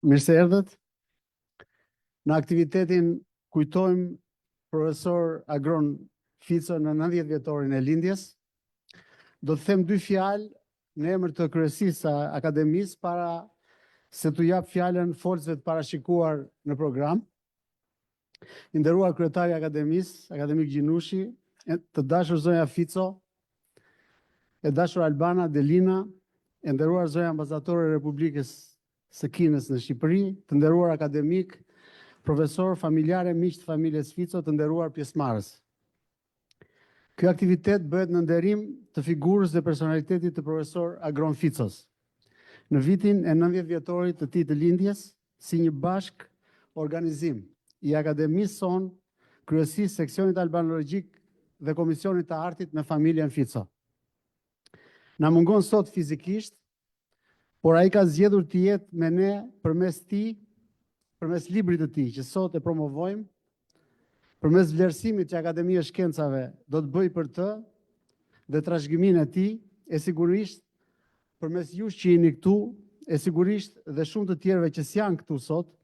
Mirë se erdhët. Në aktivitetin kujtojmë profesor Agron Fico në 90 vjetorin e lindjes. Do të them dy fjalë në emër të kryesisë së Akademisë para se t'u jap fjalën folësve të parashikuar në program. I nderuar kryetar i Akademisë, Akademik Gjinushi, të dashur zonja Fico, e dashur Albana, Delina, e nderuar zonja ambasadore e Republikës së Kinës në Shqipëri, të nderuar akademikë, profesorë, familjarë e miq të familjes Fico, të nderuar pjesëmarrës. Ky aktivitet bëhet në nderim të figurës dhe personalitetit të profesor Agron Ficos. Në vitin e 90 vjetorit të tij të lindjes, si një bashkorganizim i Akademisë sonë, Kryesisë, Seksionit Albanologjik dhe Komisionit të Artit me familjen Fico. Na mungon sot fizikisht, por ai ka zgjedhur të jetë me ne përmes tij, përmes librit të tij që sot e promovojmë, përmes vlerësimit që Akademia e Shkencave do të bëjë për të dhe trashëgiminë e tij, e sigurisht përmes jush që jeni këtu, e sigurisht dhe shumë të tjerëve që s'janë këtu sot,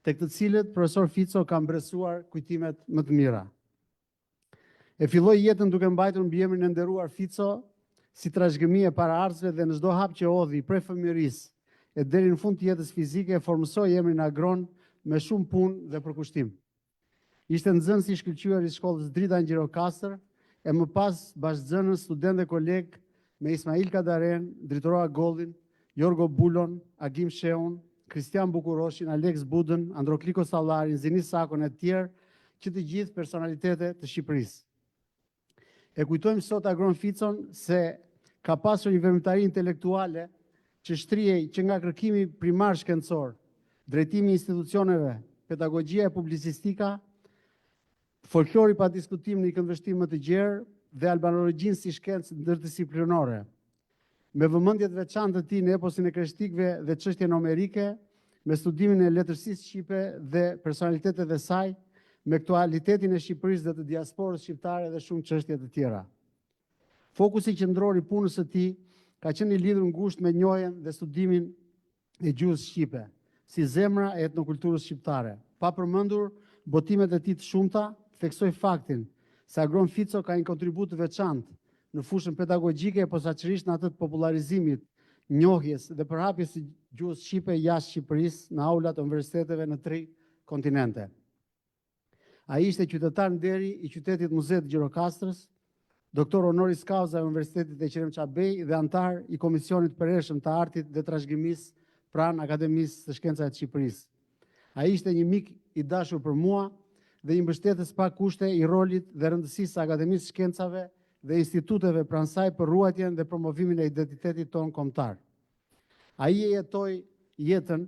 tek të cilët profesor Fico ka mbresuar kujtimet më të mira. E filloi jetën duke mbajtur mbiemrin e nderuar Fico si trashëgimi e paraardhësve dhe në çdo hap që hodhi prej fëmijërisë e deri në fund të jetës fizike e formësoi emrin Agron me shumë punë dhe përkushtim. Ishte nxënës i shkëlqyer i shkollës Drita në Gjirokastër e më pas bashkënxënës, student e koleg me Ismail Kadaren, Dritëro Agollin, Jorgo Bulon, Agim Shehun, Kristian Bukuroshin, Aleks Budën, Androkli Kostallarin, Zini Sakon e të tjerë, që të gjithë personalitete të Shqipërisë. E kujtojmë sot Agron Ficon se ka pasur një veprimtari intelektuale që shtrihej që nga kërkimi primar shkencor, drejtimi i institucioneve, pedagogjia e publicistika, folklori pa diskutim në një këndvështrim më të gjerë dhe albanologjinë si shkencë ndërdisiplinore. Me vëmendje të veçantë të tij në eposin e kreshnikëve dhe çështjen homerike, me studimin e letërsisë shqipe dhe personalitetet e saj, me aktualitetin e Shqipërisë dhe të diasporës shqiptare dhe shumë çështje të tjera. Fokusi qendror i punës së tij ka qenë i lidhur ngushtë me njohjen dhe studimin e gjuhës shqipe, si zemra e etnokulturës shqiptare. Pa përmendur botimet e tij të shumta, theksoj faktin se Agron Fico ka një kontribut të veçantë në fushën pedagogjike e posaçërisht në atë të popullarizimit, njohjes dhe përhapjes së gjuhës shqipe jashtë Shqipërisë në aulat e universiteteve në tri kontinente. Ai ishte qytetar nderi i qytetit muze të Gjirokastrës, doktor honoris causa e Universitetit Eqrem Çabej dhe anëtar i Komisionit të Përhershëm të Artit dhe Trashëgimisë pranë Akademisë së Shkencave të Shqipërisë. Ai ishte një mik i dashur për mua dhe një mbështetës pa kushte i rolit dhe rëndësisë së Akademisë së Shkencave dhe instituteve pranë saj për ruajtjen dhe promovimin e identitetit tonë kombëtar. Ai e jetoi jetën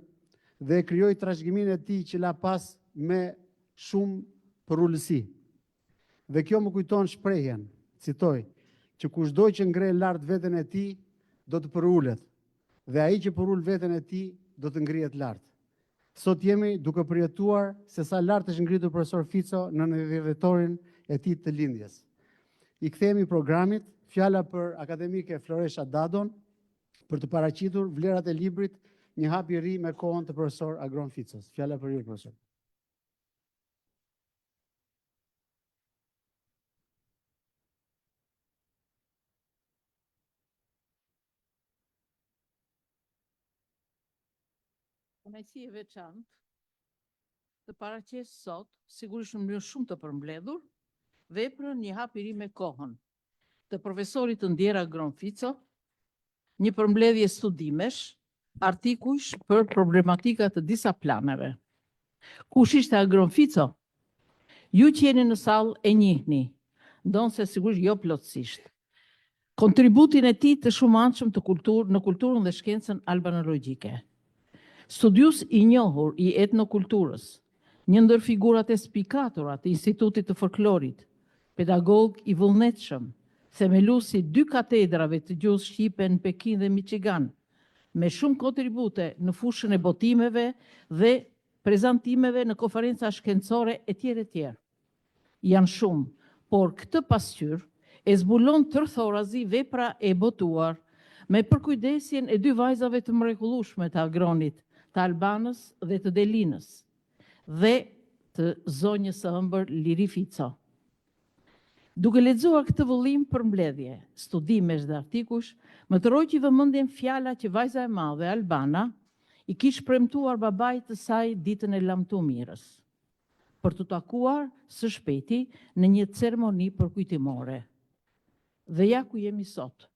dhe e krijoi trashëgiminë e tij që la pas me shumë përulësi. Dhe kjo më kujton shprehjen, citoj, që kushdo që ngre lart veten e tij, do të përulet, dhe ai që përul veten e tij, do të ngrihet lart. Sot jemi duke përjetuar se sa lart është ngritur profesor Fico në nëntëdhjetëvjetorin e tij të lindjes. I kthehemi programit, fjala për akademike Floresha Dadon, për të paraqitur vlerat e librit Një hap i ri me kohën të profesor Agron Ficos. Fjala për ju, profesor. Kënaqësi e veçantë të paraqes sot, sigurisht në mënyrë shumë të përmbledhur, veprën Një hap i ri me kohën, të profesorit të ndjerë Agron Fico, një përmbledhje studimesh, artikujsh për problematika të disa planeve. Kush ishte Agron Fico? Ju që jeni në sallë e njihni, ndonëse sigurisht jo plotësisht. Kontributin e tij të shumanshëm të kulturë, në kulturën dhe shkencën albanologjike. Studiues i njohur i etnokulturës, një ndër figurat e spikatura të Institutit të Folklorit, pedagog i vullnetshëm, themelues i dy katedrave të gjuhës shqipe në Pekin dhe Michigan, me shumë kontribute në fushën e botimeve dhe prezantimeve në konferenca shkencore etj etj. Janë shumë, por këtë pasqyrë e zbulon tërthorazi vepra e botuar me përkujdesjen e dy vajzave të mrekullueshme të Agronit, të Albanës dhe të Delinës dhe të zonjës së ëmbël Liri Fico. Duke lexuar këtë vëllim përmbledhje, studimesh dhe artikujsh, më tërhoqi vëmendjen fjala që vajza e madhe, Albana, i kish premtuar babait të saj ditën e lamtumirës, për t'u takuar së shpejti në një ceremoni përkujtimore. Dhe ja ku jemi sot,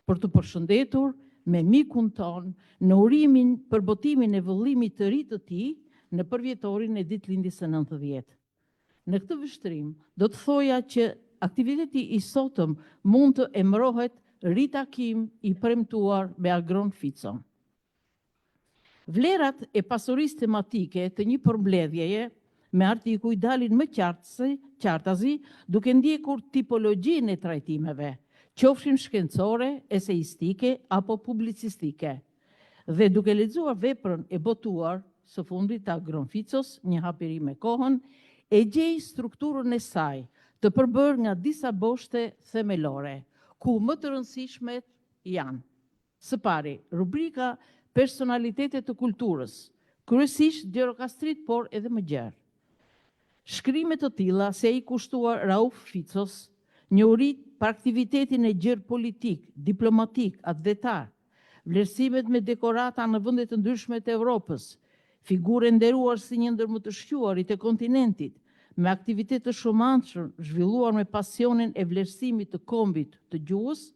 për t'u përshëndetur me mikun tonë në urimin për botimin e vëllimit të ri të tij në përvjetorin e ditëlindjes së 90. Në këtë vështrim, do të thoja që aktiviteti i sotëm mund të emërohet ritakim i premtuar me Agron Ficon. Vlerat e pasurisë tematike të një përmbledhjeje me artikuj dalin më qartësi, qartazi duke ndjekur tipologjinë e trajtimeve, qofshin shkencore, eseistike apo publicistike. Dhe duke lexuar veprën e botuar së fundi të Agron Ficos, Një hap i ri me kohën, e gjej strukturën e saj të përbërë nga disa boshte themelore, ku më të rëndësishmet janë: Së pari, rubrika Personalitete të kulturës, kryesisht gjirokastrit, por edhe më gjerë. Shkrime të tilla si ai kushtuar Rauf Ficos, njohuritë për aktivitetin e gjerë politik, diplomatik, atdhetar, vlerësimet me dekorata në vende të ndryshme të Evropës, figurë e nderuar si një ndër më të shquarit e kontinentit, me aktivitet të shumanshëm zhvilluar me pasionin e vlerësimit të kombit të gjuhës,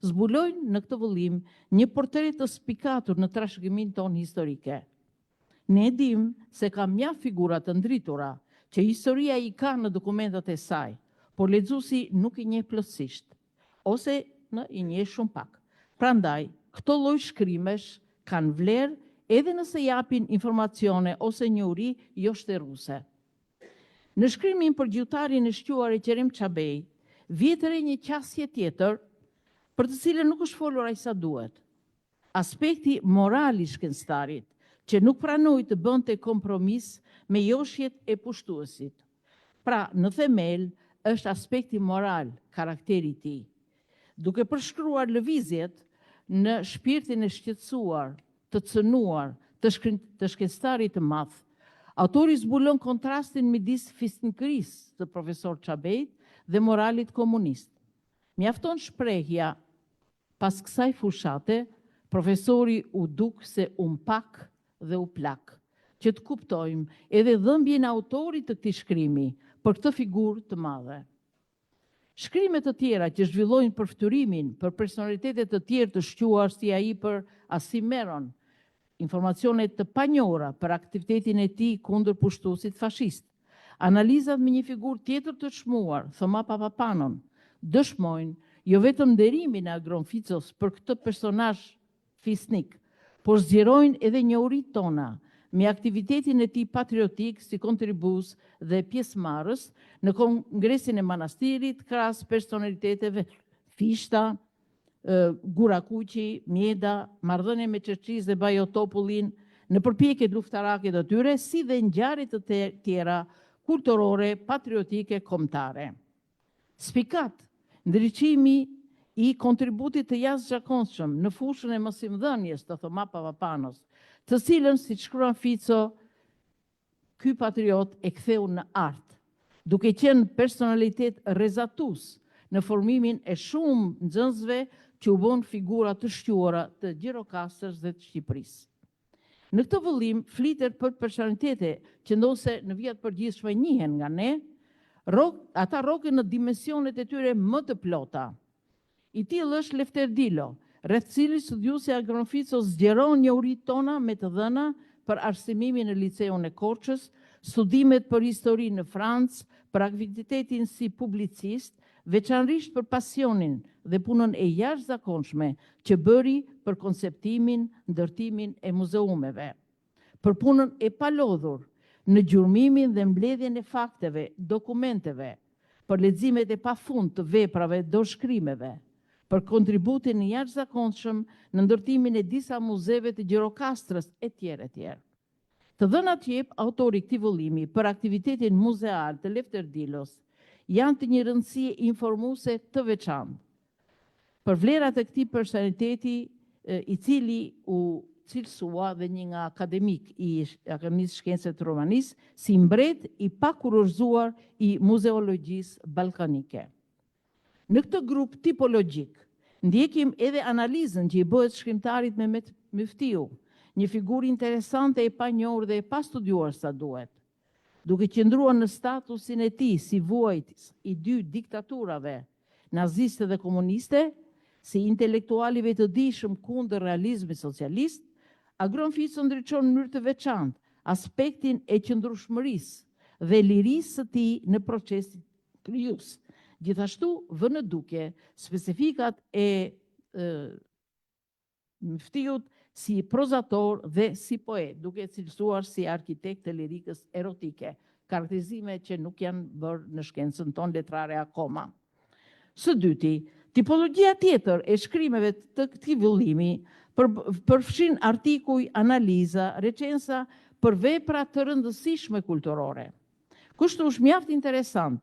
zbulojnë në këtë vëllim një portret të spikatur në trashëgiminë tonë historike. Ne e dimë se ka mjaft figura të ndritura që historia i ka në dokumentat e saj, por lexuesi nuk i njeh plotësisht, ose në i njeh shumë pak. Prandaj, këto lloj shkrimesh kanë vlerë edhe nëse japin informacione ose njohuri jo shteruese. Në shkrimin për gjuhëtarin e shquar Eqerem Çabej, vihet re një qasje tjetër për të cilën nuk është folur aq sa duhet. Aspekti moral i shkencëtarit, që nuk pranoi të bënte kompromis me joshjet e pushtuesit. Pra, në themel është aspekti moral, karakteri i tij. Duke përshkruar lëvizjet në shpirtin e shqetësuar, të cënuar, të, të shkencëtarit të madh, autori zbulon kontrastin midis fisnikërisë të profesor Çabejt dhe moralit komunist. Mjafton shprehja pas kësaj fushate, profesori u duk se u mpak dhe u plak, që të kuptojmë edhe dhëmbjen e autorit të këtij shkrimi për këtë figurë të madhe. Shkrime të tjera që zhvillojnë përfytyrimin për personalitete të tjerë të shquar si ai për Asim Meron, informacione të panjohura për aktivitetin e tij kundër pushtuesit fashist. Analizat me një figurë tjetër të çmuar, Thoma Papapanon, dëshmojnë jo vetëm nderimin e Agron Ficos për këtë personazh fisnik, por zgjerojnë edhe njohuritë tona me aktivitetin e tij patriotik si kontribues dhe pjesëmarrës në Kongresin e Manastirit, krahas personaliteteve Fishta, Gurakuqi, Mjeda, marrëdhënie me Çerçiz dhe Bajo Topullin, në përpjekjet luftarake të tyre, si dhe ngjarje të tjera kulturore, patriotike, kombëtare. Spikat ndriçimi i kontributit të jashtëzakonshëm në fushën e mësimdhënies të Thoma Papapanos, të cilën, siç shkruan Fico, ky patriot e ktheu në art, duke qenë personalitet rrezatues në formimin e shumë nxënësve që u bënë figura të shquara të Gjirokastrës dhe të Shqipërisë. Në këtë vëllim flitet për personalitete që ndonëse në vija të përgjithshme njihen nga ne, rrok, ata rroken në dimensionet e tyre më të plota. I tillë është Lefter Dilo, rreth të cilit studiuesi Agron Fico zgjeron njohuritë tona me të dhëna për arsimimin në Liceun e Korçës, studimet për histori në Francë, për aktivitetin si publicist, veçanërisht për pasionin dhe punën e jashtëzakonshme që bëri për konceptimin, ndërtimin e muzeumeve, për punën e palodhur në gjurmimin dhe mbledhjen e fakteve, dokumenteve, për leximet e pafund të veprave, dorëshkrimeve, për kontributin e jashtëzakonshëm në ndërtimin e disa muzeve të Gjirokastrës etj etj. Të dhënat që jep autori i këtij vëllimi për aktivitetin muzeal të Lefter Dilos janë të një rëndësie informuese të veçantë. Për vlerat e këtij personaliteti i cili u cilësua dhe një nga akademikë i Akademisë së Shkencave të Rumanisë si mbret i pakurorëzuar i muzeologjisë ballkanike. Në këtë grup tipologjik, ndjekim edhe analizën që i bëhet shkrimtarit Mehmet Myftiu, një figurë interesante e panjohur dhe e pastudiuar sa duhet. Duke qëndruar në statusin e tij si vuajtës i dy diktaturave, naziste dhe komuniste, si intelektual i vetëdijshëm kundër realizmit socialist, Agron Fico ndriçon në mënyrë të veçantë aspektin e qëndrueshmërisë dhe lirisë së tij në procesin krijues. Gjithashtu vë në dukje specifikat e Myftiut si prozator dhe si poet, duke e cilësuar si arkitekt të lirikës erotike, karakterizime që nuk janë bërë në shkencën tonë letrare akoma. Së dyti, tipologjia tjetër e shkrimeve të këtij vëllimi përfshin artikuj, analiza, recensa për vepra të rëndësishme kulturore. Kështu është mjaft interesant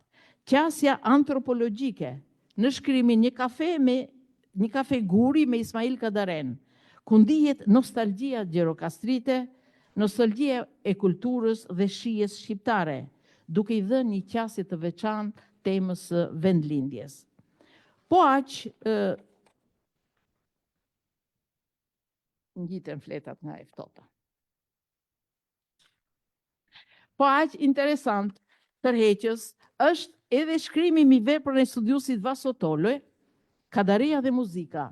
qasja antropologjike në shkrimin Një kafe me një kafe guri me Ismail Kadaren, ku ndihet nostalgjia gjirokastrite, nostalgjia e kulturës dhe shijes shqiptare, duke i dhënë një qasje të veçantë temës së vendlindjes. Po aq ngjiten fletat nga e ftohta. Po aq interesant, tërheqës, është edhe shkrimi mbi veprën e studiuesit Vaso Tole, Kadareja dhe muzika,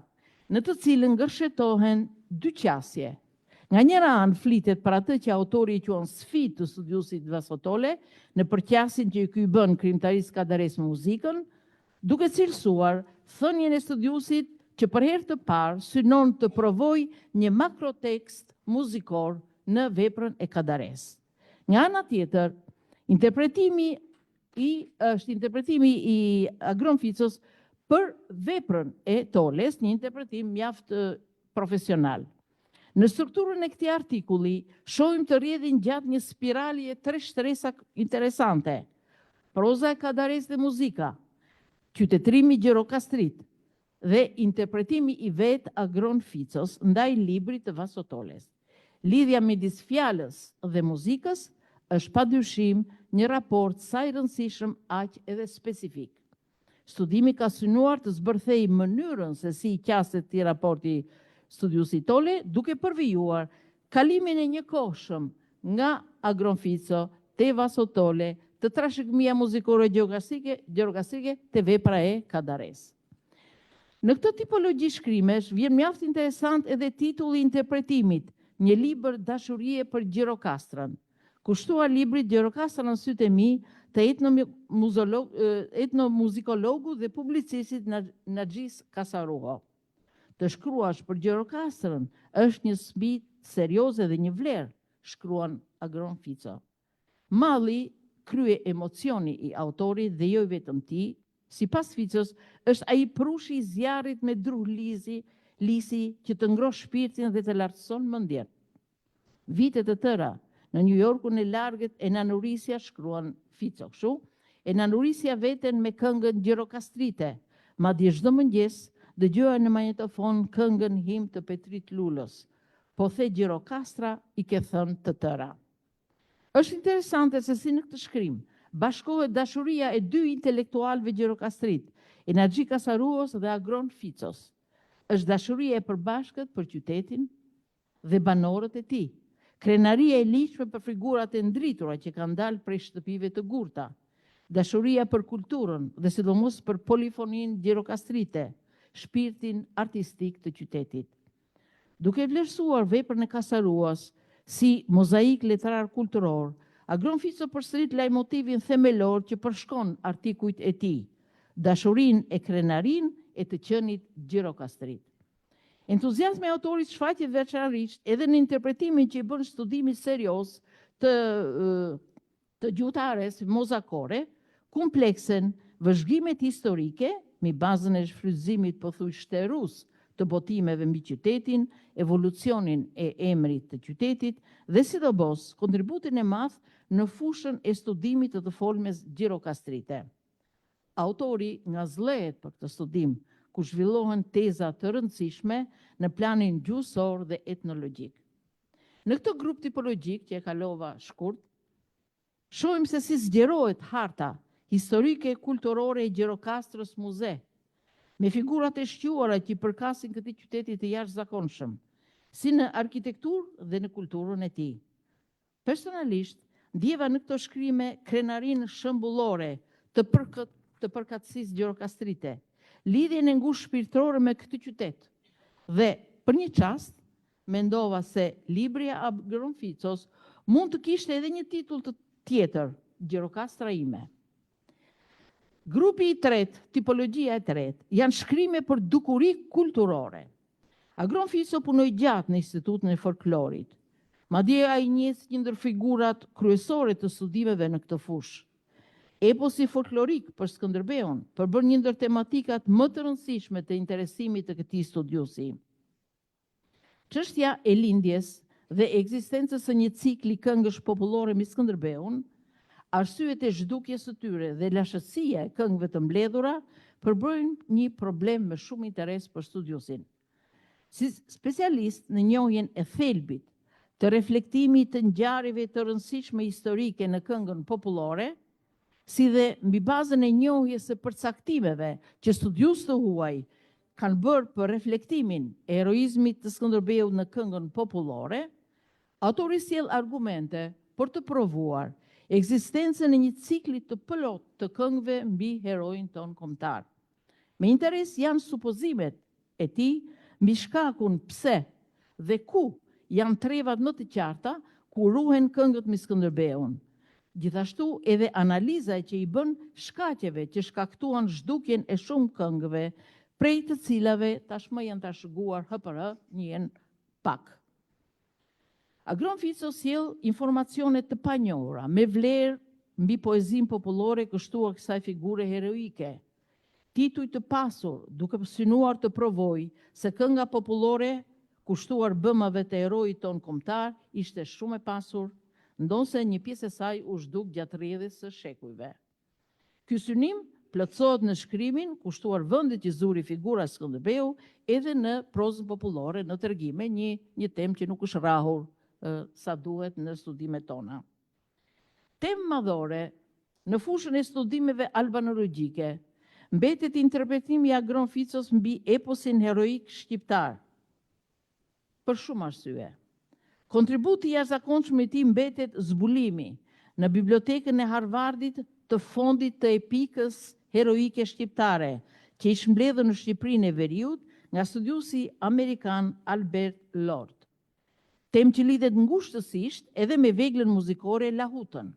në të cilën gërshetohen dy qasje. Nga njëra anë flitet për atë që autori e quan sfidë të studiuesit Vaso Tole, në përqasjen që ky i bën krijimtarisë së Kadaresë me muzikën, duke cilësuar thënien e studiuesit që për herë të parë synon të provojë një makrotekst muzikor në veprën e Kadaresë. Nga ana tjetër, interpretimi i është interpretimi i Agron Ficos për veprën e Toles, një interpretim mjaft profesional. Në strukturën e këtij artikulli, shohim të rrjedhin gjatë një spiralje tre shtresa interesante. Proza e Kadaresë dhe muzika, qytetërimi gjirokastrit dhe interpretimi i vetë Agron Ficos ndaj librit të Vaso Toles. Lidhja midis fjalës dhe muzikës është padyshim një raport sa i rëndësishëm aq edhe specifik. Studimi ka synuar të zbërthejë mënyrën se si i qaset këtij raporti studiuesi Tole, duke përvijuar kalimin e njëkohshëm nga Agron Fico te Vaso Tole, te trashëgimia muzikore gjirokastrite te vepra e Kadaresë. Në këtë tipologji shkrimesh vjen mjaft interesant edhe titulli i interpretimit, Një libër dashurie për Gjirokastrën. Kushtuar librit Gjirokastra në sytë e mi të etnomuzikologut dhe publicistit Naxhis Kasaruho. Të shkruash për Gjirokastrën është një sfidë serioze dhe një vlerë, shkruan Agron Fico. Malli, krye emocioni i autorit dhe jo i vetëm tij, sipas Ficos, është ai prushi i zjarrit me dru lizi, lisi që të ngroh shpirtin dhe të lartëson mendjen. Vite të tëra, në Nju Jorkun e largët e nanurisja, shkruan Fico kështu, e nanurisja veten me këngën gjirokastrite, madje çdo mëngjes dëgjoja në magnetofon këngën himn të Petrit Lulës, Po the Gjirokastra i ke thënë të tëra. Është interesante se si në këtë shkrim bashkohet dashuria e dy intelektualëve gjirokastritë, e Naxhi Kasaruhos dhe Agron Ficos. Është dashuria e përbashkët për qytetin dhe banorët e tij, krenaria e ligjshme për figurat e ndritura që kanë dalë prej shtëpive të gurta, dashuria për kulturën dhe sidomos për polifoninë gjirokastrite, shpirtin artistik të qytetit. Duke vlerësuar veprën e Kasaruas si mozaik letrar kulturor, Agron Fico përsërit lajtmotivin themelor që përshkon artikujt e tij, dashurinë e krenarinë e të qenit gjirokastrit. Entuziazmi i autorit shfaqet veçanërisht edhe në interpretimin që i bën studimit serioz të të gjuhëtares mozakore, ku mpleksen vëzhgimet historike mbi bazën e shfrytëzimit pothuaj shterues të botimeve mbi qytetin, evolucionin e emrit të qytetit dhe sidomos kontributin e madh në fushën e studimit të të folmes gjirokastrite. Autori ngazëllehet për këtë studim, ku zhvillohen teza të rëndësishme në planin gjuhësor dhe etnologjik. Në këtë grup tipologjik që e kalova shkurt, shohim se si zgjerohet harta historike e kulturore e Gjirokastrës muze, me figurat e shquara që i përkasin këtij qyteti të jashtëzakonshëm, si në arkitekturë dhe në kulturën e tij. Personalisht, ndjeva në këto shkrime krenarinë shembullore të përkë, të përkatësisë gjirokastrite, lidhjen e ngushtë shpirtërore me këtë qytet. Dhe për një çast mendova se libri i Agron Ficos mund të kishte edhe një titull të tjetër, Gjirokastra ime. Grupi i tretë, tipologjia e tretë, janë shkrime për dukuri kulturore. Agron Fico punoi gjatë në Institutin e Folklorit. Madje ai njihet si një ndër figurat kryesore të studimeve në këtë fushë. Eposi folklorik për Skënderbeun përbën një ndër tematikat më të rëndësishme të interesimit të këtij studiuesi. Çështja e lindjes dhe ekzistencës së një cikli këngësh popullore mbi Skënderbeun, arsyet e zhdukjes së tyre dhe lashësia e këngëve të mbledhura përbëjnë një problem me shumë interes për studiuesin. Si specialist në njohjen e thelbit të reflektimit të ngjarjeve të rëndësishme historike në këngën popullore, si dhe mbi bazën e njohjes së përcaktimeve që studiues të huaj kanë bërë për reflektimin e heroizmit të Skënderbeut në këngën popullore, autori sjell argumente për të provuar ekzistencën e një cikli të plotë të këngëve mbi heroin tonë kombëtar. Me interes janë supozimet e tij mbi shkakun pse dhe ku janë trevat më të qarta ku ruhen këngët mbi Skënderbeun. Gjithashtu edhe analiza që i bën shkaqeve që shkaktuan zhdukjen e shumë këngëve, prej të cilave tashmë janë trashëguar hë për hë, njihen pak. Agron Fico sjell informacione të panjohura, me vlerë mbi poezinë popullore kushtuar kësaj figure heroike. Tituj të pasur, duke synuar të provojë se kënga popullore kushtuar bëmave të heroit tonë kombëtar ishte shumë e pasur, ndonëse një pjesë e saj u zhduk gjatë rrjedhjes së shekujve. Ky synim plotësohet në shkrimin kushtuar vendit që zuri figura e Skënderbeu edhe në prozën popullore, në tregime, një një temë që nuk është rrahur sa duhet në studimet tona. Temë madhore në fushën e studimeve albanologjike mbetet interpretimi i Agron Ficos mbi eposin heroik shqiptar, për shumë arsye. Kontributi i jashtëzakonshëm i tij mbetet zbulimi në Bibliotekën e Harvardit të fondit të epikës heroike shqiptare, që ish mbledhur në Shqipërinë e Veriut nga studiuesi amerikan Albert Lord. Temë që lidhet ngushtësisht edhe me veglën muzikore Lahutën.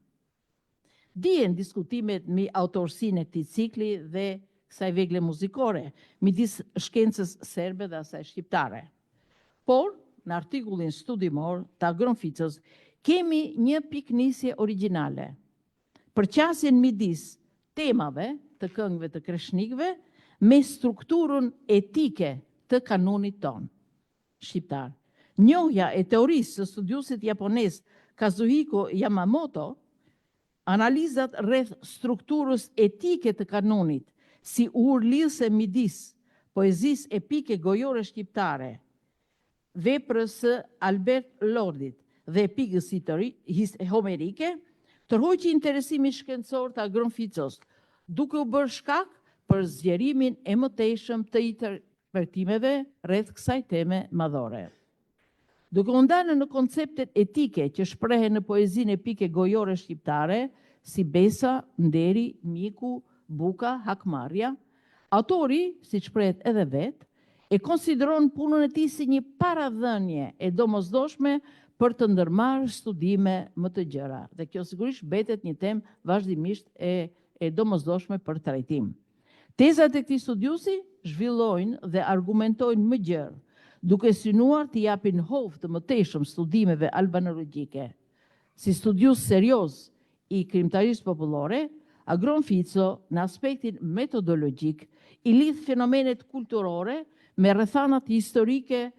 Dihen diskutimet mbi autorësinë e këtij cikli dhe kësaj vegle muzikore, midis shkencës serbe dhe asaj shqiptare. Por, në artikullin studimor të Agron Ficos, kemi një pikënisje origjinale. Përqasjen midis temave të këngëve të kreshnikëve me strukturën etike të kanunit tonë shqiptar. Njohja e teorisë së studiuesit japonez Kazuhiko Yamamoto, analizat rreth strukturës etike të kanunit, si urë lidhëse midis poezisë epike gojore shqiptare, veprës së Albert Lordit dhe epikës homerike, tërhoqi interesimin shkencor të Agron Ficos, duke u bërë shkak për zgjerimin e mëtejshëm të interpretimeve rreth kësaj teme madhore. Duke u ndalur në konceptet etike që shprehen në poezinë epike gojore shqiptare, si besa, nderi, miku, buka, hakmarrja, autori, siç shprehet edhe vetë, e konsideron punën e tij si një paradhënie e domosdoshme për të ndërmarrë studime më të gjera. Dhe kjo sigurisht mbetet një temë vazhdimisht e e domosdoshme për trajtim. Tezat e këtij studiuesi zhvillojnë dhe argumentojnë më gjerë, duke synuar t'i japin hov të mëtejshëm studimeve albanologjike. Si studiues serioz i krijimtarisë popullore, Agron Fico në aspektin metodologjik i lidh fenomenet kulturore me rrethanat historike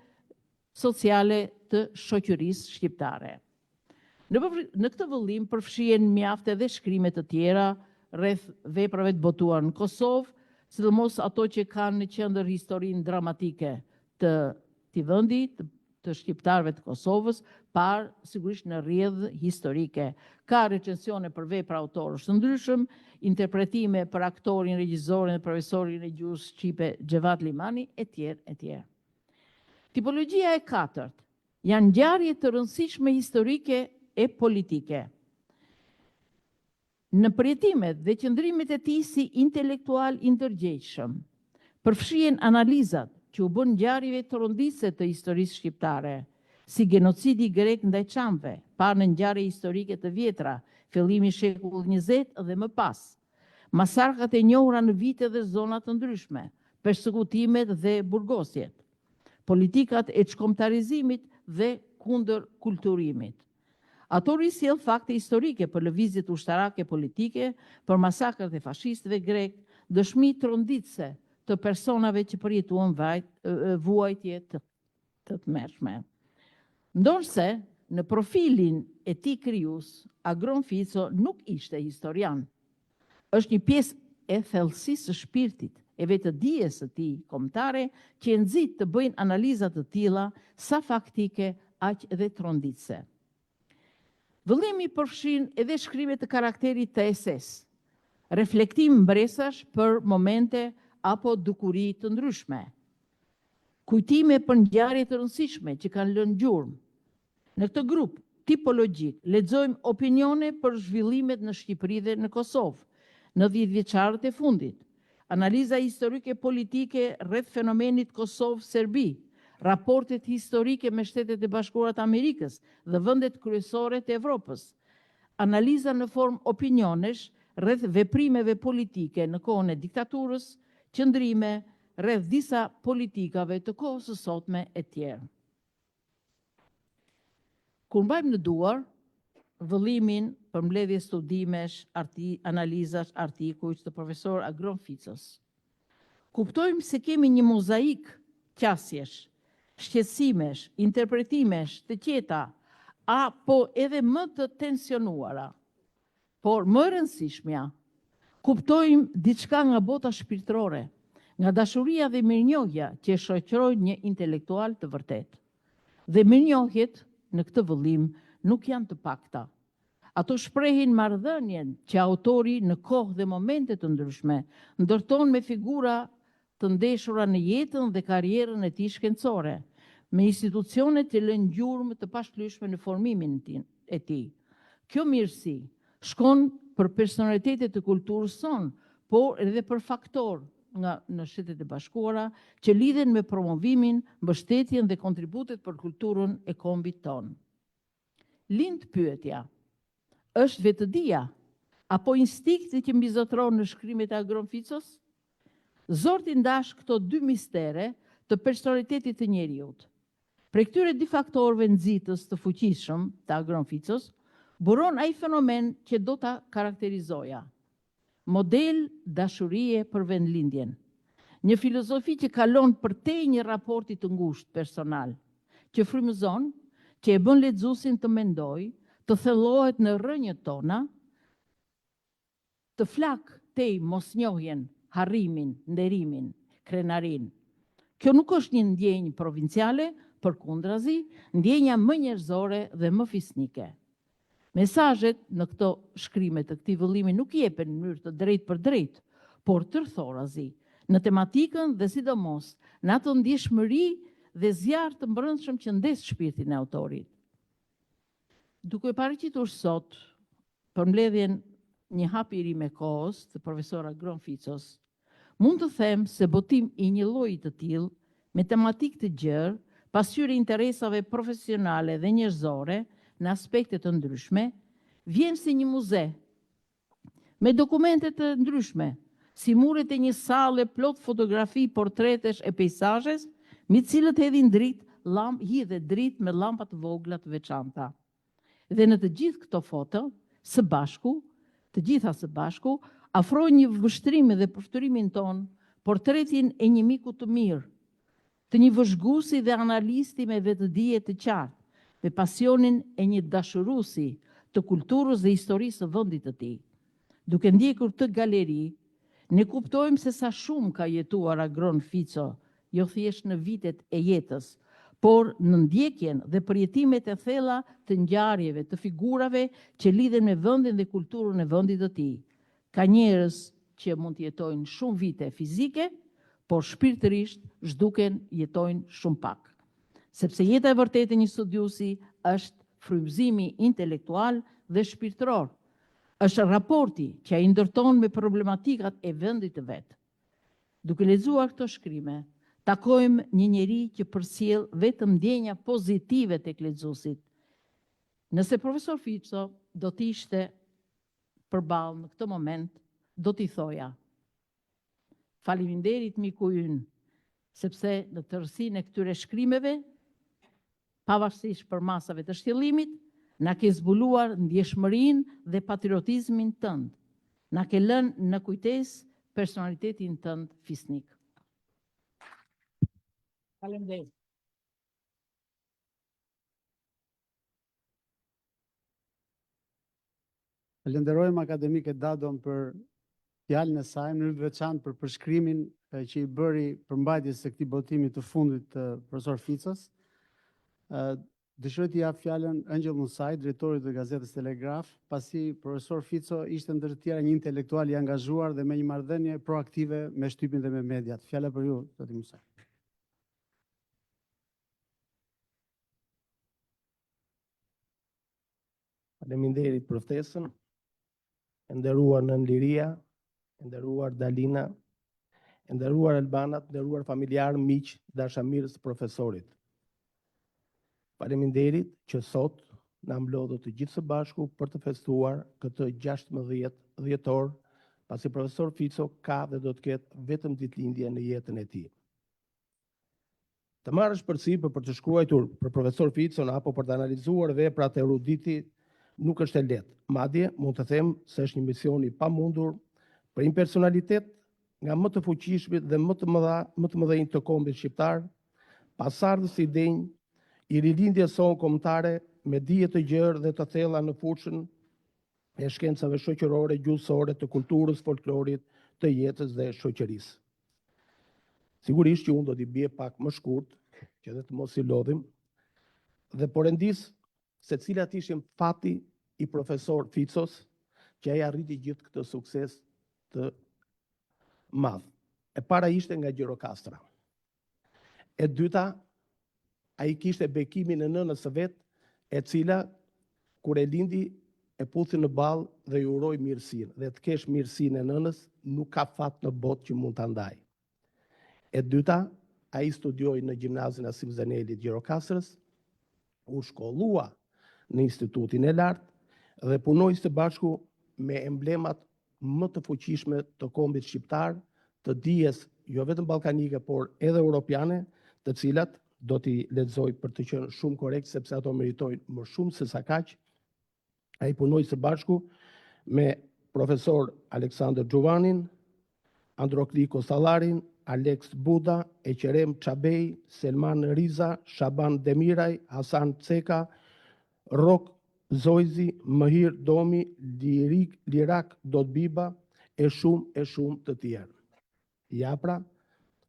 sociale të shoqërisë shqiptare. Në, në këtë vëllim përfshihen mjaft edhe shkrime të tjera rreth veprave të botuara në Kosovë, sidomos ato që kanë në qendër historinë dramatike të këtij vendi, të të shqiptarëve të Kosovës, parë sigurisht në rrjedhë historike. Ka recensione për vepra autorësh të ndryshëm, interpretime për aktorin, regjisorin dhe profesorin e gjuhës shqipe Xhevat Limani etj etj. Tipologjia e katërt janë ngjarje të rëndësishme historike e politike. Në përjetimet dhe qëndrimet e tij si intelektual i ndërgjegjshëm, përfshihen analizat që u bën ngjarjeve tronditëse të historisë shqiptare, si gjenocidi grek ndaj çamëve, parë në ngjarje historike të vjetra, fillimi i shekullit 20 dhe më pas, masakrat e njohura në vite dhe zona të ndryshme, persekutimet dhe burgosjet, politikat e çkombëtarizimit dhe kundërkulturimit. Autori sjell fakte historike për lëvizjet ushtarake politike, për masakrat e fashistëve grekë, dëshmi tronditëse të personave që përjetuan vuajtje të të tmerrshme. Ndonëse në profilin e tij krijues, Agron Fico nuk ishte historian. Është një pjesë e thellësisë së shpirtit, e vetëdijes së tij kombëtare që e nxit të bëjnë analiza të tilla sa faktike aq edhe tronditëse. Vëllimi përfshin edhe shkrime të karakterit të esesë, reflektim mbresash për momente apo dukuri të ndryshme, kujtime për ngjarje të rëndësishme që kanë lënë gjurmë. Në këtë grup tipologjik lexojmë opinione për zhvillimet në Shqipëri dhe në Kosovë në dhjetëvjeçarët e fundit, analiza historike politike rreth fenomenit Kosovë-Serbi, raportet historike me Shtetet e Bashkuara të Amerikës dhe vendet kryesore të Evropës, analiza në formë opinionesh rreth veprimeve politike në kohën e diktaturës, qëndrime rreth disa politikave të kohës së sotme etj. Kur mbajmë në duar vëllimin përmbledhje studimesh, arti, analizash, artikujsh të profesor Agron Ficos, kuptojmë se kemi një mozaik qasjesh, shqetësimesh, interpretimesh të qeta, apo edhe më të tensionuara. Por më e rëndësishmja, kuptojmë diçka nga bota shpirtërore, nga dashuria dhe mirënjohja që e shoqërojnë një intelektual të vërtetë. Dhe mirënjohjet në këtë vëllim nuk janë të pakta. Ato shprehin marrëdhënien që autori në kohë dhe momente të ndryshme ndërton me figura të ndeshura në jetën dhe karrierën e tij shkencore, me institucionet që lënë gjurmë të pashlyeshme në formimin e tij. Kjo mirësi shkon për personalitete të kulturës sonë, por edhe për faktorë nga në Shtetet e Bashkuara që lidhen me promovimin, mbështetjen dhe kontributet për kulturën e kombit tonë. Lind pyetja, është vetëdija apo instinkti që mbizotëron në shkrimet e Agron Ficos? Zor t'i ndash këto dy mistere të personalitetit të njeriut. Prej këtyre dy faktorëve nxitës të fuqishëm të Agron Ficos, buron ai fenomen që do ta karakterizoja. Model dashurie për vendlindjen. Një filozofi që kalon përtej një raporti të ngushtë personal, që frymëzon, që e bën lexuesin të mendojë, të thellohet në rrënjët tona, të flakë tej mosnjohjen, harrimin, nderimin, krenarinë. Kjo nuk është një ndjenjë provinciale, përkundrazi, ndjenja më njerëzore dhe më fisnike. Mesazhet në këto shkrime të këtij vëllimi nuk jepen në mënyrë të drejtpërdrejtë, por tërthorazi, në tematikën dhe sidomos në atë ndjeshmëri dhe zjarr të mbrendshëm që ndez shpirtin e autorit. Duke paraqitur sot përmbledhjen Një hap i ri me kohës të profesor Agron Ficos, mund të them se botim i një lloji të tillë, me tematikë të gjerë, pasqyrë e interesave profesionale dhe njerëzore në aspekte të ndryshme, vjen si një muze me dokumente të ndryshme, si muret e një salle plot fotografi, portretesh e peisazhesh, mbi të cilët hedhin dritë, lamp, hidhet dritë me llampa të vogla të veçanta. Dhe në të gjithë këto foto, së bashku, të gjitha së bashku, afrojnë një vështrim dhe përfytyrimin tonë, portretin e një miku të mirë, të një vëzhguesi dhe analisti me vetëdije të qartë, me pasionin e një dashuruesi të kulturës dhe historisë së vendit të tij. Duke ndjekur këtë galeri, ne kuptojmë se sa shumë ka jetuar Agron Fico, jo thjesht në vitet e jetës, por në ndjekjen dhe përjetimet e thella të ngjarjeve, të figurave që lidhen me vendin dhe kulturën e vendit të tij. Ka njerëz që mund të jetojnë shumë vite fizike, por shpirtërisht zhduken, jetojnë shumë pak. Sepse jeta e vërtetë e një studiuesi është frymëzimi intelektual dhe shpirtëror, është raporti që ai ndërton me problematikat e vendit të vet. Duke lexuar këto shkrime, takojmë një njeri që përcjell vetëm ndjenja pozitive tek lexuesit. Nëse profesor Fico do të ishte përballë në këtë moment, do t'i thoja: Faleminderit miku ynë, sepse në tërësinë e këtyre shkrimeve, pavarësisht përmasave të shtjellimit, na ke zbuluar ndjeshmërinë dhe patriotizmin tënd, na ke lënë në kujtesë personalitetin tënd fisnik. Faleminderit! Falënderojmë akademike Dadon për fjalën e saj, në mënyrë të veçantë për përshkrimin që i bëri përmbajtjes së këtij botimi të fundit të profesor Ficos. Dëshiroj t'i jap fjalën Engjëll Musait, drejtorit të gazetës Telegraf, pasi profesor Fico ishte ndër të tjera një intelektual i angazhuar dhe me një marrëdhënie proaktive me shtypin dhe me mediat. Fjala për ju, zoti Musaj. Faleminderit për ftesën. E nderuar Nënë Liria, e nderuar Dalina, e nderuar Albana, të nderuar familjarë, miq, dashamirës të profesorit. Faleminderit që sot na mblodhët të gjithë së bashku për të festuar këtë 16 dhjetor, pasi profesor Fico ka dhe do të ketë vetëm ditëlindje në jetën e tij. Të marrësh përsipër për të shkruajtur për profesor Ficon apo për të analizuar veprat e eruditit nuk është e lehtë. Madje mund të them se është një mision i pamundur për një personalitet nga më të fuqishmit dhe më të mëdha, më të mëdhenj të kombit shqiptar, pasardhës i denjë i rilindjes sonë kombëtare me dije të gjerë dhe të thella në fushën e shkencave shoqërore, gjuhësore, të kulturës, folklorit, të jetës dhe shoqërisë. Sigurisht që unë do t'i bie pak më shkurt, që edhe të mos i lodhim, dhe po rendis se cilat ishin fati i profesor Ficos, që ai arriti gjithë këtë sukses të madh. E para ishte nga Gjirokastra. E dyta, ai kishte bekimin e nënës së vet, e cila kur e lindi e puthi në ballë dhe i uroi mirësinë. Dhe të kesh mirësinë e nënës nuk ka fat në botë që mund ta ndajë. E dyta, ai studioi në gjimnazin Asim Zeneli të Gjirokastrës, u shkollua në Institutin e Lartë dhe punoi së bashku me emblemat më të fuqishme të kombit shqiptar, të dijes jo vetëm ballkanike, por edhe europiane, të cilat do t'i lexoj për të qenë shumë korrekt, sepse ato meritojnë më shumë se sa kaq. Ai punoi së bashku me profesor Aleksandër Xhuvanin, Androkli Kostallarin, Aleks Buda, Eqerem Çabej, Selman Riza, Shaban Demiraj, Hasan Ceka, Rrok Zojzi, Mëhir Domi, Lirik, Lirak Dodbiba e shumë e shumë të tjerë. Ja pra,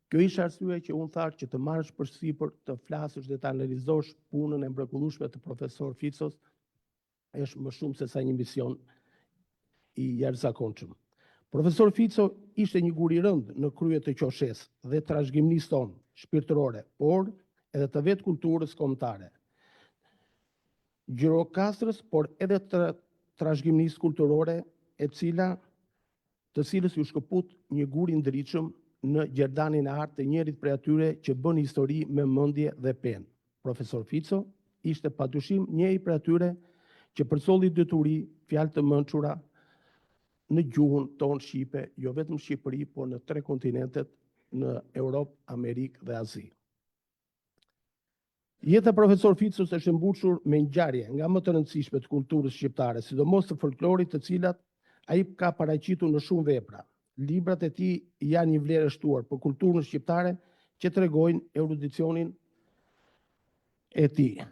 kjo ishte arsyeja që unë thashë që të marrësh përsipër të flasësh dhe të analizosh punën e mrekullueshme të profesor Ficos është më shumë se sa një mision i jashtëzakonshëm. Profesor Fico ishte një gur i rëndë në krye të qoshes dhe trashëgimisë tonë shpirtërore, por edhe të vetë kulturës kombëtare. Gjirokastrës, por edhe të trashëgimisë kulturore, e cila të cilës iu shkëput një gur i ndritshëm në gjerdanin e artë të njërit prej atyre që bën histori me mendje dhe penë. Profesor Fico ishte padyshim njëri prej atyre që përcolli dituri, fjalë të mençura në gjuhën tonë shqipe, jo vetëm në Shqipëri, por në tre kontinentet, në Europë, Amerikë dhe Azi. Jeta e profesor Ficos është e mbushur me ngjarje nga më të rëndësishme të kulturës shqiptare, sidomos të folklorit, të cilat ai ka paraqitur në shumë vepra. Librat e tij janë një vlerë e shtuar për kulturën shqiptare që tregojnë erudicionin e tij.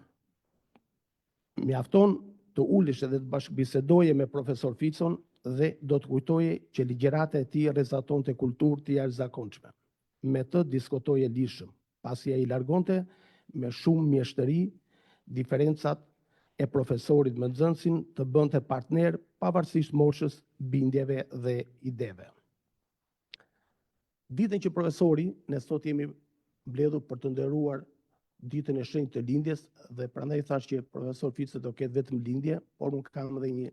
Mjafton të ulesh edhe të bashkëbisedoje me profesor Ficon dhe do të kujtoje që ligjërata e tij rrezatonte kulturë të jashtëzakonshme. Me të diskutoje lirshëm, pasi ai largonte me shumë mjeshtëri diferencat e profesorit me nxënësin të bënte partner pavarësisht moshës, bindjeve dhe ideve. Ditën që profesori, ne sot jemi mbledhur për të nderuar ditën e shenjtë të lindjes dhe prandaj thashë që profesor Fico do ketë vetëm lindje, por unë kam edhe një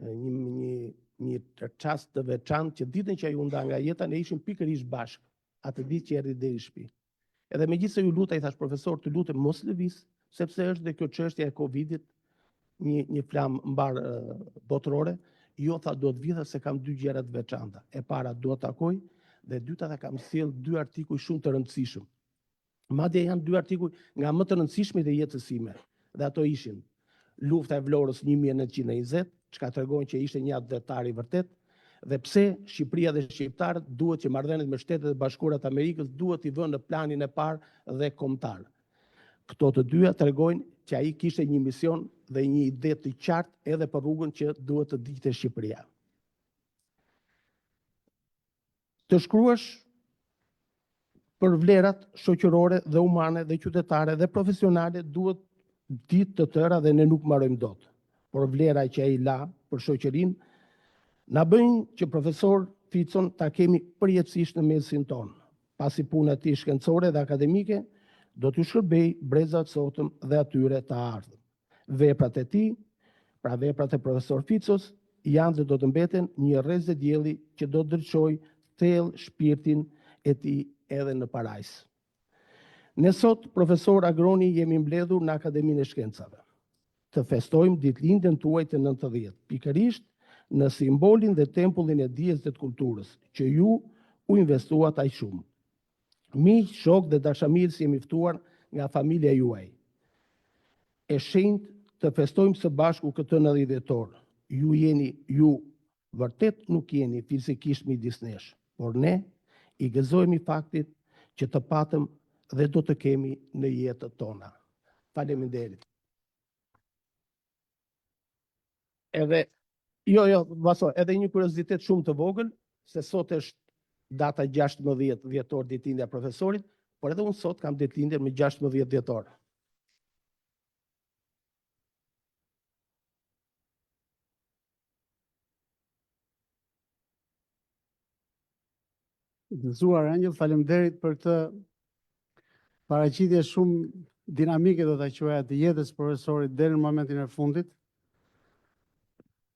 një një një çast të veçantë që ditën që ai u nda nga jeta ne ishim pikërisht bashkë atë ditë që erdhi deri në shtëpi. Edhe megjithëse iu luta i thashë profesor, të lutem mos lëviz, sepse është dhe kjo çështja e Covidit, një një flamë mbarë botërore, jo tha do të vij se kam dy gjëra të veçanta. E para dua të takoj dhe e dyta tha kam sjell dy artikuj shumë të rëndësishëm. Madje janë dy artikuj nga më të rëndësishmit e jetës sime. Dhe ato ishin Lufta e Vlorës 1920, çka tregon që ishte një atdhetar i vërtetë, dhe pse Shqipëria dhe shqiptarët duhet që marrëdhëniet me Shtetet e Bashkuara të Amerikës duhet t'i vënë në planin e parë dhe kombëtar. Këto të dyja tregojnë që ai kishte një mision dhe një ide të qartë edhe për rrugën që duhet të ndiqte Shqipëria. Të shkruash për vlerat shoqërore dhe humane dhe qytetare dhe profesionale duhet ditë të tëra dhe ne nuk mbarojmë dot. Por vlera që ai la për shoqërinë na bëjnë që profesor Ficon ta kemi përjetësisht në mesin tonë, pasi puna e tij shkencore dhe akademike do t'u shërbejë brezave të sotëm dhe atyre të ardhëm. Veprat e tij, pra veprat e profesor Ficos, janë dhe do të mbeten një rreze dielli që do të ndriçojë thellë shpirtin e tij edhe në parajsë. Ne sot, profesor Agroni, jemi mbledhur në Akademinë e Shkencave. Të festojmë ditëlindjen tuaj të 90, pikërisht në simbolin dhe tempullin e dijes dhe të kulturës, që ju u investuat aq shumë. Miq, shokë dhe dashamirës jemi ftuar nga familja juaj. E shenjtë të festojmë së bashku këtë 90 vjetor. Ju jeni, ju vërtet nuk jeni fizikisht midis nesh, por ne i gëzohemi faktit që të patëm dhe do të kemi në jetët tona. Faleminderit. Edhe jo, jo, Vaso, edhe një kuriozitet shumë të vogël, se sot është data 16 dhjetor ditëlindja e profesorit, por edhe unë sot kam ditëlindjen më 16 dhjetor. Gëzuar Engjëll, faleminderit për këtë paraqitje shumë dinamike do ta quaja të jetës profesorit deri në momentin e fundit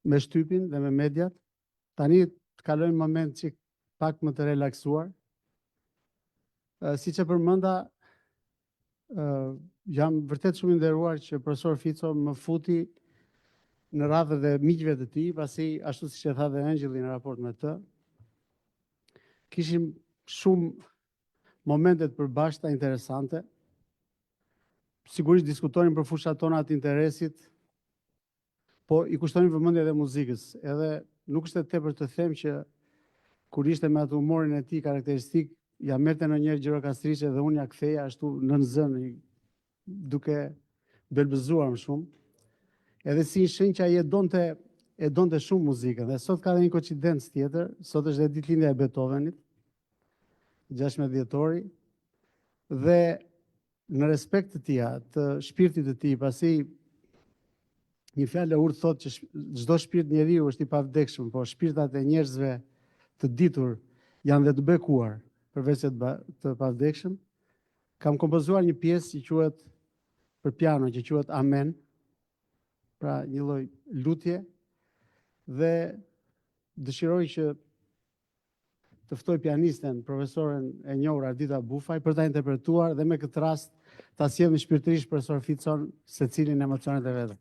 me shtypin dhe me mediat. Tani të kalojmë në moment çik pak më të relaksuar. Siç e përmenda, jam vërtet shumë i nderuar që profesor Fico më futi në radhët e miqve të tij, pasi ashtu siç e tha dhe Engjëlli në raport me të, kishim shumë momente të përbashkëta interesante. Sigurisht diskutonim për fushat tona të interesit, po i kushtonim vëmendje edhe muzikës. Edhe nuk është e tepër të them që kur ishte me atë humorin e tij karakteristik, ja merrte ndonjëherë gjirokastriçe dhe unë ja ktheja ashtu nën zë, duke belbëzuar më shumë. Edhe si një shenjë që ai e donte e donte shumë muzikën. Dhe sot ka dhe një koincidencë tjetër, sot është dhe ditëlindja e Beethovenit, 16 dhjetori, dhe në respekt të tija, të shpirtit të tij, pasi një fjalë e urtë thotë që çdo shpirt njeriu është i pavdekshëm, po shpirtat e njerëzve të ditur janë dhe të bekuar, përveç se të, të pavdekshëm. Kam kompozuar një pjesë që quhet për piano, që quhet Amen, pra një lloj lutje dhe dëshiroj që të ftoj pianisten, profesoren e njohur Ardita Bufaj për ta interpretuar dhe me këtë rast ta sjellim shpirtërisht profesor Ficon secili në emocionet e veta.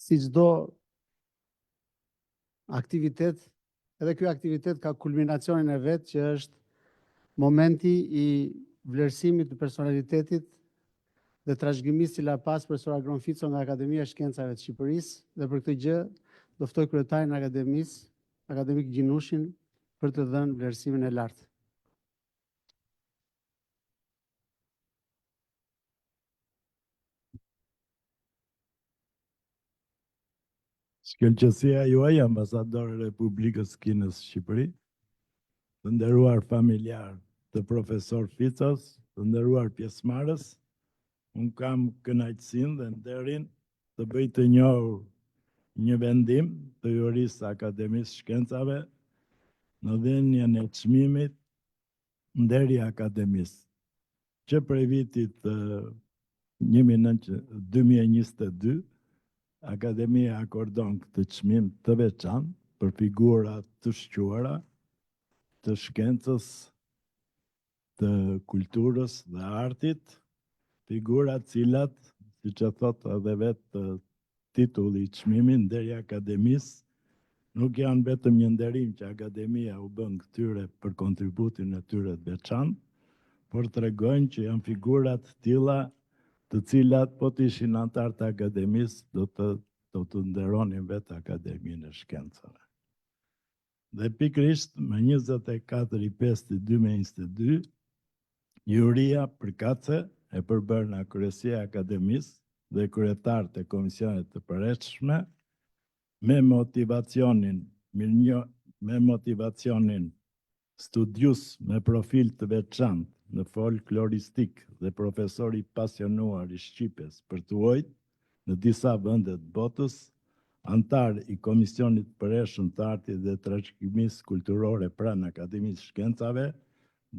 Si çdo aktivitet, edhe ky aktivitet ka kulminacionin e vet që është momenti i vlerësimit të personalitetit dhe trashëgimisë që la pas profesor Agron Fico nga Akademia e Shkencave të Shqipërisë dhe për këtë gjë do ftoj kryetarin e Akademisë, Akademik Gjinushin, për të dhënë vlerësimin e lartë. Shkëlqesia juaj, ambasador e Republikës së Kinës në Shqipëri, të nderuar familjarë të profesor Ficos, të nderuar pjesëmarrës, unë kam kënaqësinë dhe nderin të bëj të njohur një vendim të jurisë së Akademisë së Shkencave në dhënien e çmimit Nderi i Akademisë. Që prej vitit 2022, Akademia akordon këtë çmim të veçantë për figura të shquara të shkencës, të kulturës dhe artit, figura të cilat, siç e thotë edhe vetë titulli i çmimit, Nderi i Akademisë, nuk janë vetëm një nderim që Akademia u bën këtyre për kontributin e tyre të veçantë, por tregojnë që janë figura të tilla të cilat po të ishin anëtarë të Akademisë do të do të nderonin vetë Akademinë e Shkencave. Dhe pikërisht më 24.5.2022, juria përkatëse e përbërë nga Kryesia e Akademisë dhe kryetarët e komisioneve të përhershme, me motivacionin me motivacionin studiues me profil të veçantë në folkloristikë dhe profesor i pasionuar i shqipes për të huajt në disa vende të botës, anëtar i Komisionit të Përhershëm të Artit dhe Trashëgimisë Kulturore pranë Akademisë së Shkencave,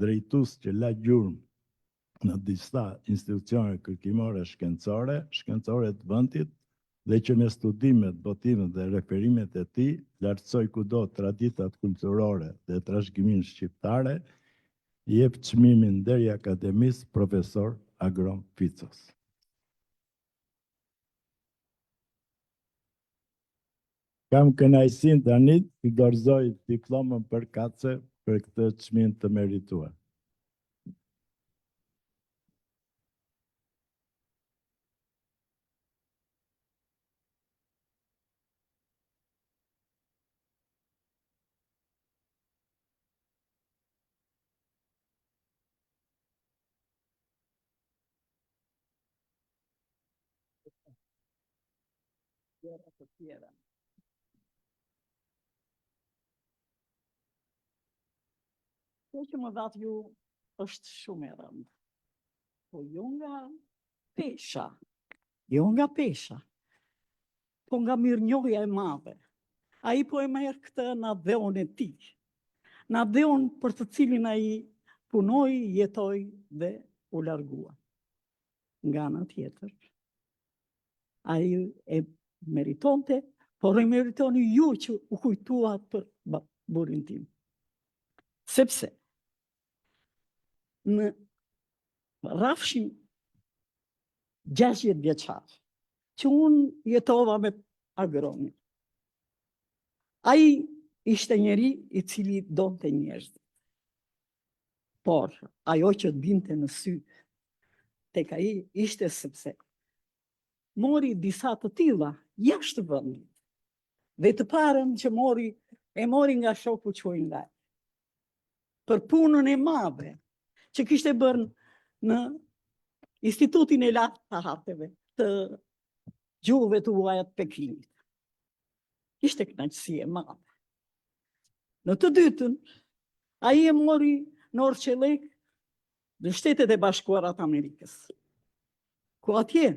drejtues që la gjurmë në disa institucione kërkimore shkencore, shkencore të vendit dhe që me studimet, botimet dhe referimet e tij lartësoi kudo traditat kulturore dhe trashëgiminë shqiptare, i jep çmimin Nderi i Akademisë profesor Agron Ficos. Kam kënaqësinë tani të dorëzoj diplomën përkatëse për këtë çmim të merituar. Gjëra të tjera. Kjo që më dhatë ju është shumë e rëndë. Po jo nga pesha, jo nga pesha, po nga mirënjohja e madhe. Ai po e merr këtë në atdheun e tij, në atdheun për të cilin ai punoi, jetoi dhe u largua. Nga ana tjetër, ai e meritonte, por e meritoni ju që u kujtuat për burrin tim. Sepse në rrafshin 60 vjeçar, që unë jetova me Agronin. Ai ishte njeri i cili donte njerëzit. Por, ajo që të binte në sy tek ai ishte sepse mori disa të tilla jashtë vendit. Dhe të parën që mori, e mori nga shoku Çu En Lai. Për punën e madhe që kishte bërë në Institutin e Lartë të Arteve të Gjuhëve të Huaja të Pekinit. Ishte kënaqësi e madhe. Në të dytën, ai e mori në orëqelek në Shtetet e Bashkuara të Amerikës. Ku atje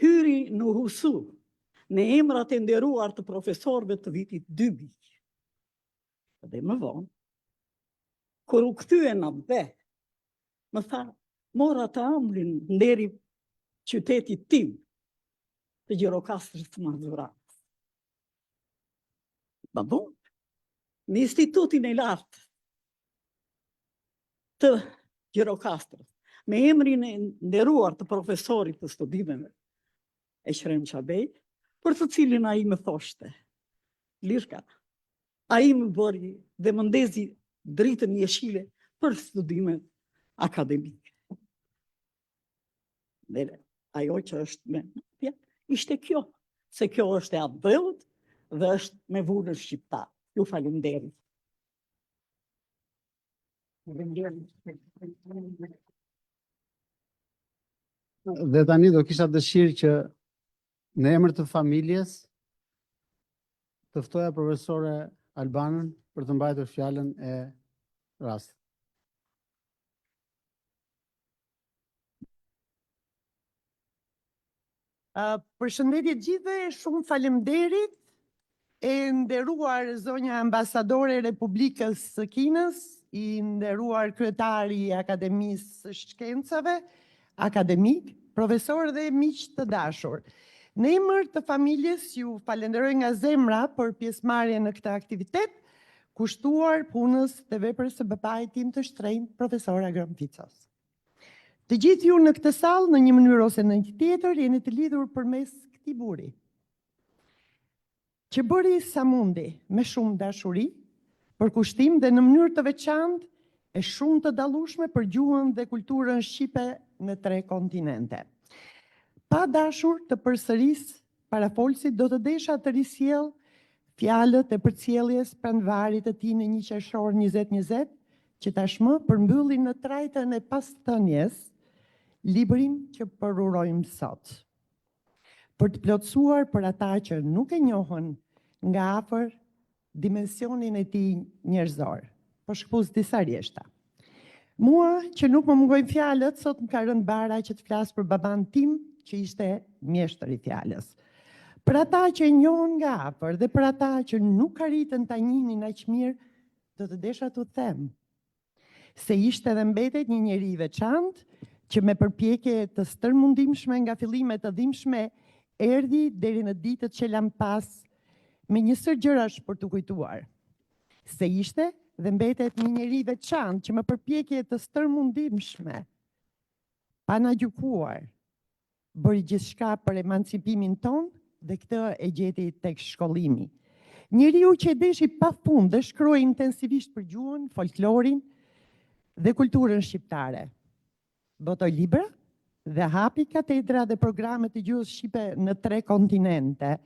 hyri në Who's Who, në emrat e nderuar të profesorëve të vitit 2000. Dhe më vonë, kur u kthye në atdhe, më tha, mora të ëmblin nderi i qytetit tim, të Gjirokastrës të Mazuranës. Më vonë, në institutin e lartë të Gjirokastrës, me emrin e nderuar të profesorit të studimeve, Eqrem Çabej, për të cilin ai më thoshte, Lirka, ai më bëri dhe më ndezi dritën jeshile për studimet akademike. Dhe ajo që është me mendja, ishte kjo, se kjo është e atdheut dhe është me vulën shqiptare. Ju faleminderit. Dhe tani do kisha dëshirë që në emër të familjes të ftoja profesore Albanën për të mbajtur fjalën e rastit. Uh, përshëndetje të gjithëve, shumë faleminderit. E nderuar zonja ambasadore e Republikës së Kinës, i nderuar kryetari i Akademisë së Shkencave, akademik, profesor dhe miq të dashur. Në emër të familjes ju falenderoj nga zemra për pjesëmarrjen në këtë aktivitet, kushtuar punës dhe veprës së babait tim të shtrenjtë, profesor Agron Ficos. Të gjithë ju në këtë sallë, në një mënyrë ose në një tjetër, jeni të lidhur përmes këtij burri, që bëri sa mundi me shumë dashuri, përkushtim dhe në mënyrë të veçantë e shumë të dallueshme për gjuhën dhe kulturën shqipe në tre kontinente. Pa dashur të përsëris parafolësit, do të desha të risjell fjalët e përcjelljes pranë varrit të tij në 1 qershor 2020, që tashmë përmbyllin në trajtën e pasthënies librin që përurojmë sot. Për të plotësuar për ata që nuk e njohën nga afër dimensionin e tij njerëzor. Po shkëpus disa rreshta. Mua që nuk më mungojnë fjalët, sot më ka rënë barra që të flas për baban tim, që ishte mjeshtër i fjalës. Për ata që e njohën nga afër dhe për ata që nuk arritën ta njihnin aq mirë, do të desha t'u them se ishte dhe mbetet një njeri i veçantë që me përpjekje të stërmundimshme nga fillime të dhimbshme erdhi deri në ditët që lamë pas me një sërë gjërash për t'u kujtuar. Se ishte dhe mbetet një njeri i veçantë që me përpjekje të stërmundimshme, pa na gjykuar, bëri gjithçka për emancipimin tonë dhe këtë e gjeti tek shkollimi. Njeriu që e deshi pa fund dhe shkroi intensivisht për gjuhën, folklorin dhe kulturën shqiptare. Botoi libra dhe hapi katedra dhe programe të gjuhës shqipe në tre kontinente,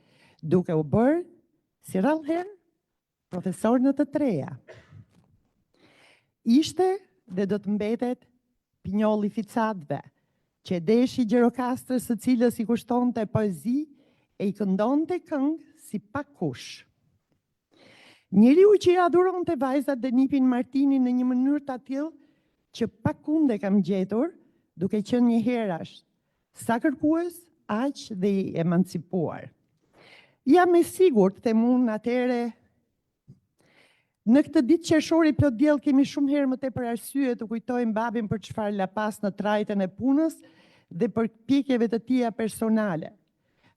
duke u bërë si rrallëherë profesor në të treja. Ishte dhe do të mbetet pinjolli i Ficatëve, që e deshi Gjirokastrës së cilës i kushtonte poezi e i këndonte këngë si pakkush. Njeriu që i adhuronte vajzat dhe nipin Martinin në një mënyrë të atillë që pakkund e kam gjetur, duke qenë njëherash sa kërkues, aq dhe i emancipuar. Jam e sigurt, them unë atëherë, në këtë ditë qershori plot diell kemi shumë herë më tepër arsye të kujtojmë babin për çfarë la pas në trajtën e punës dhe përpjekjeve të tija personale.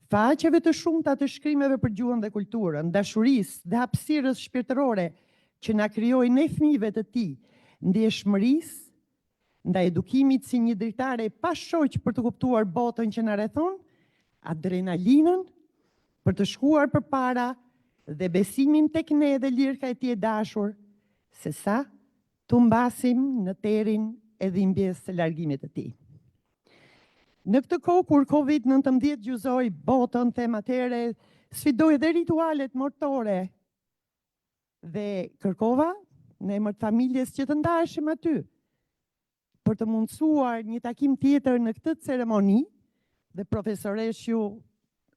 Faqeve të shumta të shkrimeve për gjuhën dhe kulturën, dashurisë dhe hapësirës shpirtërore që na krijoi ne fëmijëve të tij, ndjeshmërisë ndaj edukimit si një dritare e pashoq për të kuptuar botën që na rrethon, adrenalinën për të shkuar përpara dhe besimin tek ne dhe Lirka e tij e dashur, se sa të humbasim në terrin e dhimbjes së largimit të tij. Në këtë kohë kur Covid-19 gjuzoi botën, them atëherë, sfidoi dhe ritualet mortore dhe kërkova në emër të familjes që të ndaheshim aty për të mundësuar një takim tjetër në këtë ceremoni dhe profesoresh ju,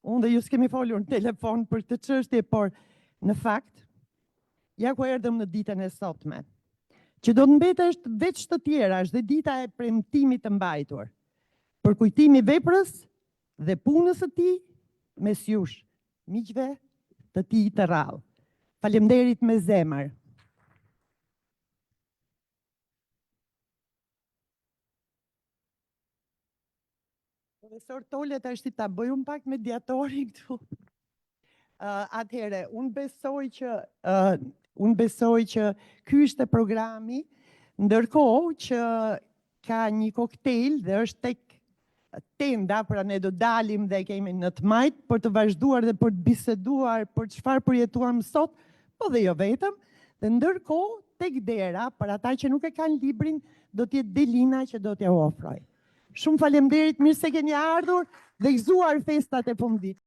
unë dhe ju s'kemi folur në telefon për këtë çështje, por në fakt, ja ku erdhëm në ditën e sotme, që do të mbetet veç të tjerash dhe dita e premtimit të mbajtur, përkujtimi i veprës dhe punës së tij mes jush, miqve të tij të rrallë. Faleminderit me zemër. Profesor Tole, tashti ta bëj unë pak mediatorin këtu. Uh, atëherë, unë besoj që uh, unë besoj që ky ishte programi, ndërkohë që ka një koktejl dhe është tek tenda, pra ne do dalim dhe kemi në të majtë për të vazhduar dhe për të biseduar për çfarë përjetuam sot, po dhe jo vetëm. Dhe ndërkohë tek dera, për ata që nuk e kanë librin, do të jetë Delina që do t'ja u ofroj. Shumë faleminderit, mirë se keni ardhur dhe gëzuar festat e fundit.